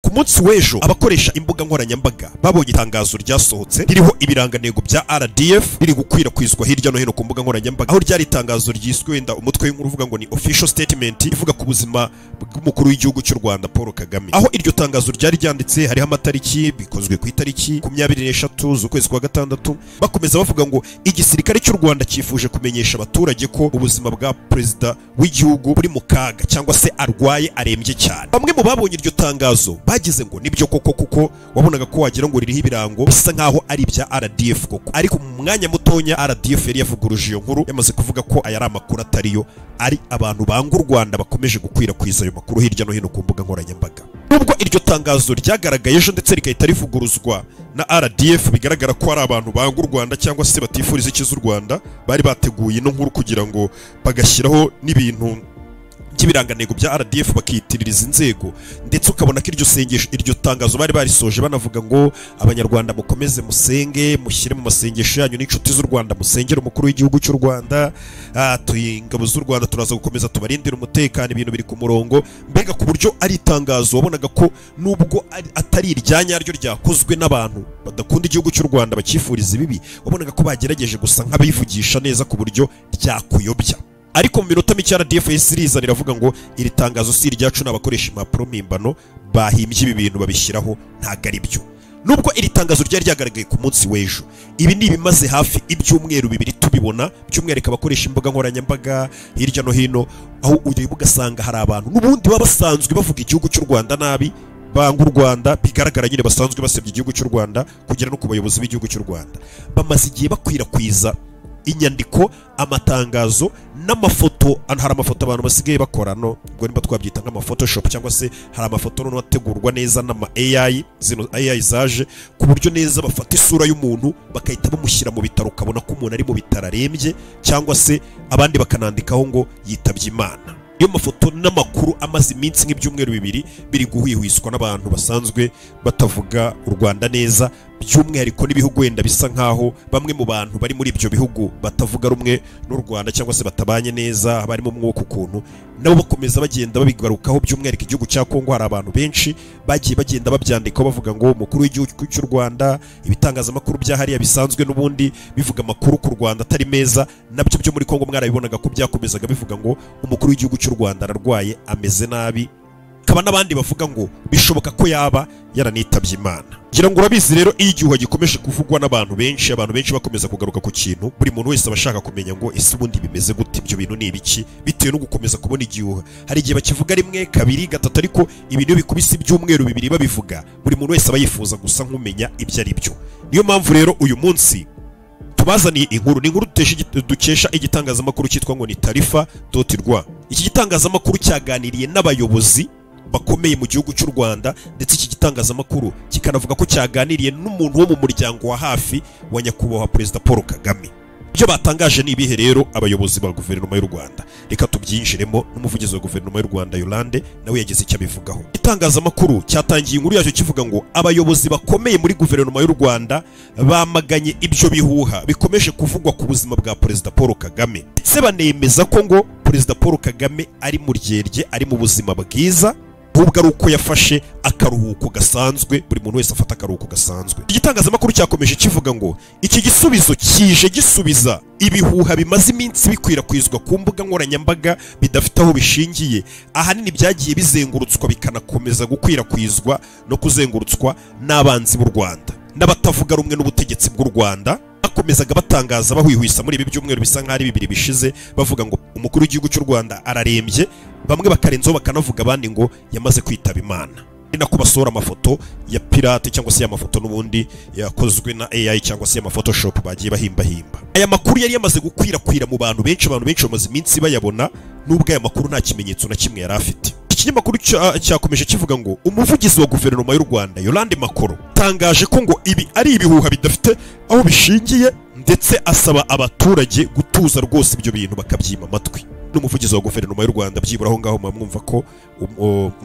Ku munsi w'ejo, abakoresha imbuga nkoranyambaga babonye itangazo ryasohotse ririho ibirangantego bya RDF, riri gukwirakwizwa hirya no hino ku mbuga nkoranyambaga, aho ryari itangazo ryiswe wenda umutwe w'inkuru uvuga ngo ni official statement ivuga ku buzima bw'umukuru w'igihugu cy'u Rwanda Paul Kagame. Aho iryo tangazo ryari ryanditse hariho amatariki, bikozwe ku itariki 23 z'ukwezi kwa gatandatu. Bakomeza bavuga ngo igisirikare cy'u Rwanda cyifuje kumenyesha abaturage ko ubuzima bwa perezida w'igihugu buri mu kaga, cyangwa se arwaye, arembye cyane. Bamwe mu babonye iryo tangazo bagize ngo nibyo koko, kuko wabonaga ko wagira ngo ririho ibirango bisa nkaho ari ibya RDF koko. Ariko mu mwanya mutonya RDF yari yavuguruje iyo nkuru, yamaze kuvuga ko aya ari amakuru atariyo, ari abantu banga u Rwanda bakomeje gukwirakwiza ayo makuru hirya no hino ku mbuga nkoranyambaga. Nubwo iryo tangazo ryagaragaye ejo ndetse rigahita rivuguruzwa na RDF, bigaragara ko ari abantu banga u Rwanda cyangwa se batifuriza icyiza u Rwanda bari bateguye ino nkuru kugira ngo bagashyiraho n'ibintu by'ibirangantego bya RDF bakiyitiririza inzego. Ndetse ukabona ko iryo sengesho, iryo tangazo bari barisoje banavuga ngo Abanyarwanda mukomeze musenge, mushyire mu masengesho yanyu n'inshuti z'u Rwanda, musengere umukuru w'igihugu cy'u Rwanda, ingabo z'u Rwanda turaza gukomeza tubarindire umutekano, ibintu biri ku murongo. Mbega ku buryo ari itangazo wabonaga ko nubwo atari irya nyaryo ryakozwe n'abantu badakunda igihugu cy'u Rwanda bakifuriza ibibi, wabonaga ko bagerageje gusa nk'abivugisha neza ku buryo ryakuyobya. Ariko mu minota mike RDF yahise iravuga ngo iri tangazo si iryacu, n'abakoresha impapuro mpimbano bahimbye ibi bintu babishyiraho, ntago ari byo. Nubwo iri tangazo ryari ryagaragaye ku munsi w'ejo, ibi ni ibimaze hafi ibyumweru 2 tubibona, by'umwihariko abakoresha imbuga nkoranyambaga hirya no hino, aho ureba ugasanga hari abantu n'ubundi baba basanzwe bavuga igihugu cy'u Rwanda nabi, banga u Rwanda, bigaragara nyine basanzwe basebya igihugu cy'u Rwanda kugera no ku bayobozi b'igihugu cy'u Rwanda. Bamaze igihe bakwirakwiza inyandiko, amatangazo n'amafoto. Hari amafoto abantu basigaye bakora, no ubwo nimba twabyita nk'ama Photoshop, cyangwa se hari amafoto noneho ategurwa neza n'ama AI, zino AI zaje ku buryo neza bafata isura y'umuntu bakahita bamushyira mu bitaro, ukabona ko umuntu ari mu bitaro arembye, cyangwa se abandi bakanandikaho ngo yitabye Imana. Iyo mafoto n'amakuru amaze iminsi nk'ibyumweru 2 biri guhwihwiswa n'abantu basanzwe batavuga u Rwanda neza, by'umwihariko n'ibihugu wenda bisa nkaho bamwe mu bantu bari muri ibyo bihugu batavuga rumwe n'u Rwanda cyangwa se batabanye neza, barimo umwuka ukuntu nabo bakomeza bagenda babigarukaho. By'umwihariko igihugu cya Kongo hari abantu benshi bagiye bagenda babyandikaho bavuga ngo umukuru w'igihugu cy'u Rwanda, ibitangazamakuru bya hariya bisanzwe n'ubundi bivuga amakuru ku Rwanda atari meza, nabyo byo muri Kongo mwarabibonaga ko byakomezaga bivuga ngo umukuru w'igihugu cy'u Rwanda ararwaye, ameze nabi. Kaba n'abandi bavuga ngo bishoboka ko yaba yaranitabye Imana. Ngira ngo urabizi rero, iyo igihuha gikomeje kuvugwa n'abantu benshi, abantu benshi bakomeza kugaruka ku kintu, buri muntu wese abashaka kumenya ngo ese ubundi bimeze gute, ibyo bintu ni ibiki, bitewe no gukomeza kubona igihuha. Hari igihe bakivuga rimwe, kabiri, gatatu, ariko ibintu bikubise ibyumweru 2 babivuga, buri muntu wese aba yifuza gusa nkumenya ibyo ari byo. Niyo mpamvu rero uyu munsi tubazaniye inkuru, ni inkuru dukesha igitangazamakuru cyitwa ngo ni Taarifa.rw. Iki gitangazamakuru cyaganiriye n'abayobozi bakomeye mu gihugu cy'u Rwanda, ndetse iki gitangazamakuru kikanavuga ko cyaganiriye n'umuntu wo mu muryango wa hafi wa nyakubahwa Perezida Paul Kagame. Ibyo batangaje ni ibihe rero abayobozi ba guverinoma y'u Rwanda? Reka tubyinjiremo. N'umuvugizi wa guverinoma y'u Rwanda Yolande nawe yagize icyo abivugaho. Itangazamakuru cyatangiye inkuru yacyo kivuga ngo abayobozi bakomeye muri guverinoma y'u Rwanda bamaganye ibyo bihuha bikomeje kuvugwa ku buzima bwa Perezida Paul Kagame, ndetse banemeza ko ngo Perezida Paul Kagame ari mu ryerye, ari mu buzima bwiza, ahubwo ari uko yafashe akaruhuko gasanzwe, buri muntu wese afata akaruhuko gasanzwe. Igitangazamakuru cyakomeje kivuga ngo iki gisubizo kije gisubiza ibihuha bimaze iminsi bikwirakwizwa ku mbuga nkoranyambaga bidafite aho bishingiye, ahanini byagiye bizengurutswa bikanakomeza gukwirakwizwa no kuzengurutswa n'abanzi b'u Rwanda n'abatavuga rumwe n'ubutegetsi bw'u Rwanda. Bakomezaga batangaza bahwihwisa muri ibi byumweru bisa nk'ari 2 bishize, bavuga ngo umukuru w'igihugu cy'u Rwanda ararembye, bamwe bakarenzaho bakanavuga abandi ngo yamaze kwitaba Imana. Ni nako basohora amafoto ya pirate cyangwa se amafoto n'ubundi yakozwe na AI cyangwa se ama Photoshop bagiye bahimbahimba. Aya makuru yari yamaze gukwirakwira mu bantu benshi, abantu benshi bamaze iminsi bayabona, nubwo aya makuru nta kimenyetso na kimwe yari afite. Ikinyamakuru cyakomeje kivuga ngo umuvugizi wa guverinoma y'u Rwanda Yolande Makoro tangaje ko ngo ibi ari ibihuha bidafite aho bishingiye, ndetse asaba abaturage gutuza rwose ibyo bintu bakabyima amatwi. N'umuvugizi wa guverinoma y'u Rwanda byibura aho ngaho mwumva ko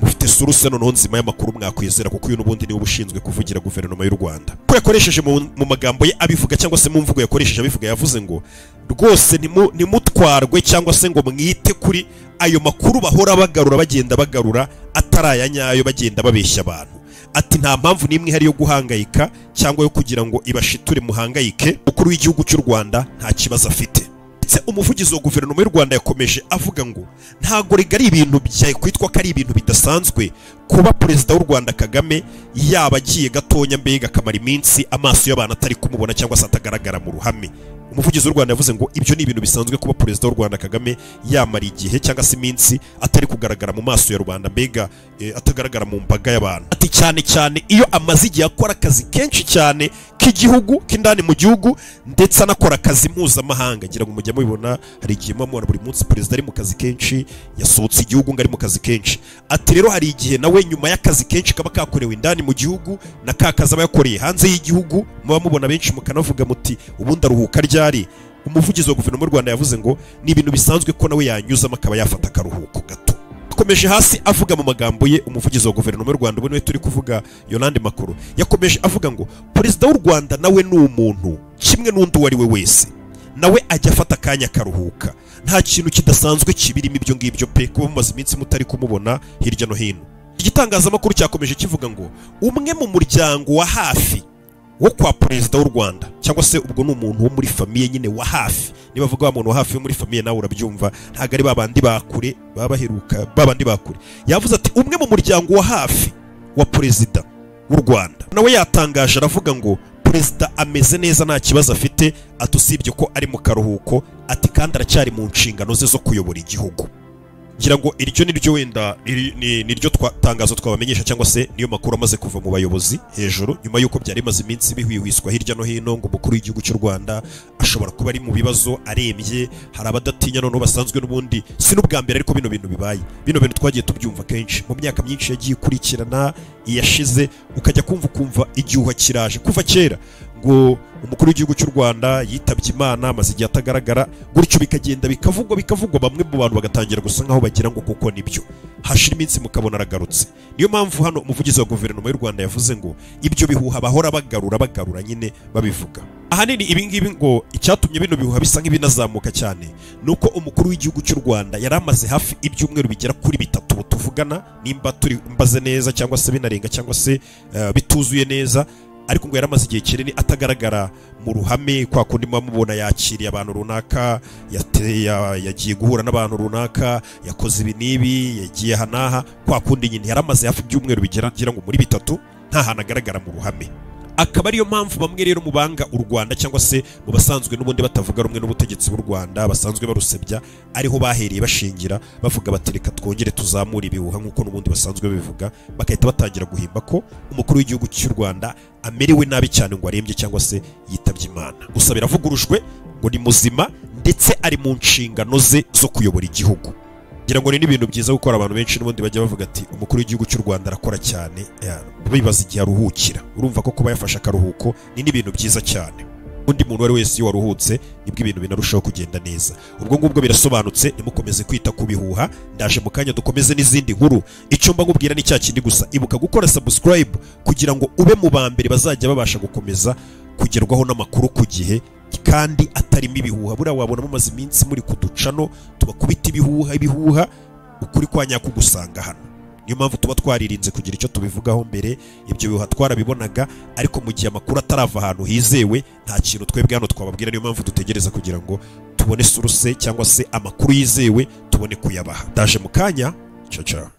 mufite source noneho nzima y'amakuru mwakwizera, kuko uyu n'ubundi niwe ubushinzwe kuvugira guverinoma y'u Rwanda. Ko yakoresheje mu magambo ye abivuga, cyangwa se mu mvugo yakoresheje abivuga, yavuze ngo Rwose ntimutwarwe cyangwa se ngo mwite kuri ayo makuru bahora bagarura, bagenda bagarura atari aya nyayo, bagenda babeshya abantu. Ati nta mpamvu n'imwe ihari yo guhangayika cyangwa yo kugira ngo ibashiture muhangayike. Umukuru w'igihugu cy'u Rwanda nta kibazo afite. Ndetse umuvugizi wa guverinoma y'u Rwanda yakomeje avuga ngo ntago rigari ibintu byakwitwa ko ari ibintu bidasanzwe kuba perezida w'u Rwanda Kagame yaba agiye gatonya, mbega akamara iminsi amaso y'abantu atari kumubona cyangwa se atagaragara mu ruhame. Umuvugizi w'u Rwanda yavuze ngo ibyo ni ibintu bisanzwe kuba perezida w'u Rwanda Kagame yamara igihe cyangwa se iminsi atari kugaragara mu maso ya rubanda, mbega atagaragara mu mbaga y'abantu. Ati cyane cyane iyo amaze igihe akora akazi kenshi cyane k'igihugu, k'indani mu gihugu, ndetse anakora akazi mpuzamahanga. Ngira ngo mujya mubibona, hari igihe mubona buri munsi perezida ari mu kazi kenshi, yasohotse igihugu ngo ari mu kazi kenshi. Ati rero hari igihe nawe nyuma y'akazi kenshi kaba kakorewe indani mu gihugu na kakazi aba yakoreye hanze y'igihugu, muba mubona benshi mukanavuga muti ubundi aruhuka ryari. Umuvugizi wa guverinoma y'u Rwanda yavuze ngo ni ibintu bisanzwe ko nawe yanyuzamo akaba yafata akaruhuko gato. Akomeje hasi avuga mu magambo ye, umuvugizi wa guverinoma y'u Rwanda, ubu niwe turi kuvuga Yolande Makuru, yakomeje avuga ngo perezida w'u Rwanda nawe ni umuntu kimwe n'undi uwo ari we wese, nawe ajya afata akanya karuhuka, nta kintu kidasanzwe kibirimo ibyo ngibyo pe, kuba mumaze iminsi mutari kumubona hirya no hino. Igitangazamakuru cyakomeje kivuga ngo umwe mu muryango wa hafi wo kwa perezida w'u Rwanda, cyangwa se ubwo ni umuntu wo muri famille nyine wa hafi, niba bavuga wa muntu wa hafi wo muri famille nawe urabyumva, ntago ari babandi bakure baba baheruka, babandi bakure. Yavuze ati umwe mu muryango wa hafi wa perezida w'u Rwanda nawe yatangaje aravuga ngo perezida ameze neza nta kibazo afite, atusibye ko ari mu karuhuko, ati kandi aracyari mu nshingano ze zo kuyobora igihugu. Ngira ngo iryo niryo wenda niryo tangazo twabamenyesha cyangwa se niyo makuru amaze kuva mu bayobozi hejuru, nyuma yuko byari bimaze iminsi bihwihwiswa hirya no hino ngo umukuru w'igihugu cy'u Rwanda ashobora kuba ari mu bibazo, arembye. Hari abadatinya noneho basanzwe n'ubundi, si n'ubwa mbere ariko bino bintu bibaye, bino bintu twagiye tubyumva kenshi mu myaka myinshi yagiye ikurikirana iyashize, ukajya kumva ukumva igihuha kiraje kuva kera ngo umukuru w'igihugu cy'u Rwanda yitabye Imana, amaze igihe atagaragara gutyo, bikagenda bikavugwa bikavugwa, bamwe mu bantu bagatangira gusa nkaho bagira ngo kuko nibyo, hashira iminsi mukabona aragarutse. Niyo mpamvu hano umuvugizi wa guverinoma y'u Rwanda yavuze ngo ibyo bihuha bahora bagarura bagarura nyine babivuga. Ahanini ibi ngibi ngo icyatumye bino bihuha bisa nk'ibinazamuka cyane nuko umukuru w'igihugu cy'u Rwanda yari amaze hafi ibyumweru bigera kuri 3 tuvugana, nimba turi mbaze neza cyangwa se binarenga cyangwa se bituzuye neza, ariko ngo yaramaze igihe kinini atagaragara mu ruhame, kwa kundi mubona yakiriye abantu runaka, yagiye guhura n'abantu runaka, yakoze ibi n'ibi, yagiye hanaha, kwa kundi nyine yaramaze hafi ibyumweru bigera ngo muri 3 nta hantu agaragara mu ruhame. Akaba ariyo mpamvu bamwe rero mubanga u Rwanda cyangwa se mu basanzwe n'ubundi batavuga rumwe n'ubutegetsi bw'u Rwanda basanzwe barusebya, ariho bahereye bashingira bavuga bati reka twongere tuzamure ibihuha nk'uko n'ubundi basanzwe babivuga, bagahita batangira guhimba ko umukuru w'igihugu cy'u Rwanda amerewe nabi cyane ngo arembye cyangwa se yitabye Imana. Gusa biravugurujwe ngo ni muzima ndetse ari mu nshingano ze zo kuyobora igihugu. Ngira ngo ni n'ibintu byiza gukora, abantu benshi n'ubundi bajya bavuga ati umukuru w'igihugu cy'u Rwanda arakora cyane, bibaza igihe aruhukira. Urumva ko kuba yafashe akaruhuko ni n'ibintu byiza cyane. Undi muntu wari wese iyo waruhutse nibwo ibintu binarushaho kugenda neza. Ubwo ngubwo birasobanutse, nimukomeze kwita ku bihuha. Ndaje mu kanya dukomeze n'izindi nkuru. Icyo mba nkubwira ni cya kindi gusa, ibuka gukora subscribe kugira ngo ube mu ba mbere bazajya babasha gukomeza kugerwaho n'amakuru ku gihe kandi atarimo ibihuha. Buriya wabona mumaze iminsi muri kuducano tubakubita ibihuha ibihuha, ukuri kwa nyako gusanga hano. Niyo mpamvu tuba twaririnze kugira icyo tubivugaho mbere, ibyo bihuha twarabibonaga, ariko mu gihe amakuru atarava ahantu hizewe nta kintu twebwe hano twababwira. Niyo mpamvu dutegereza kugira ngo tubone source cyangwa se amakuru yizewe tubone kuyabaha. Ndaje mu kanya, ciao ciao.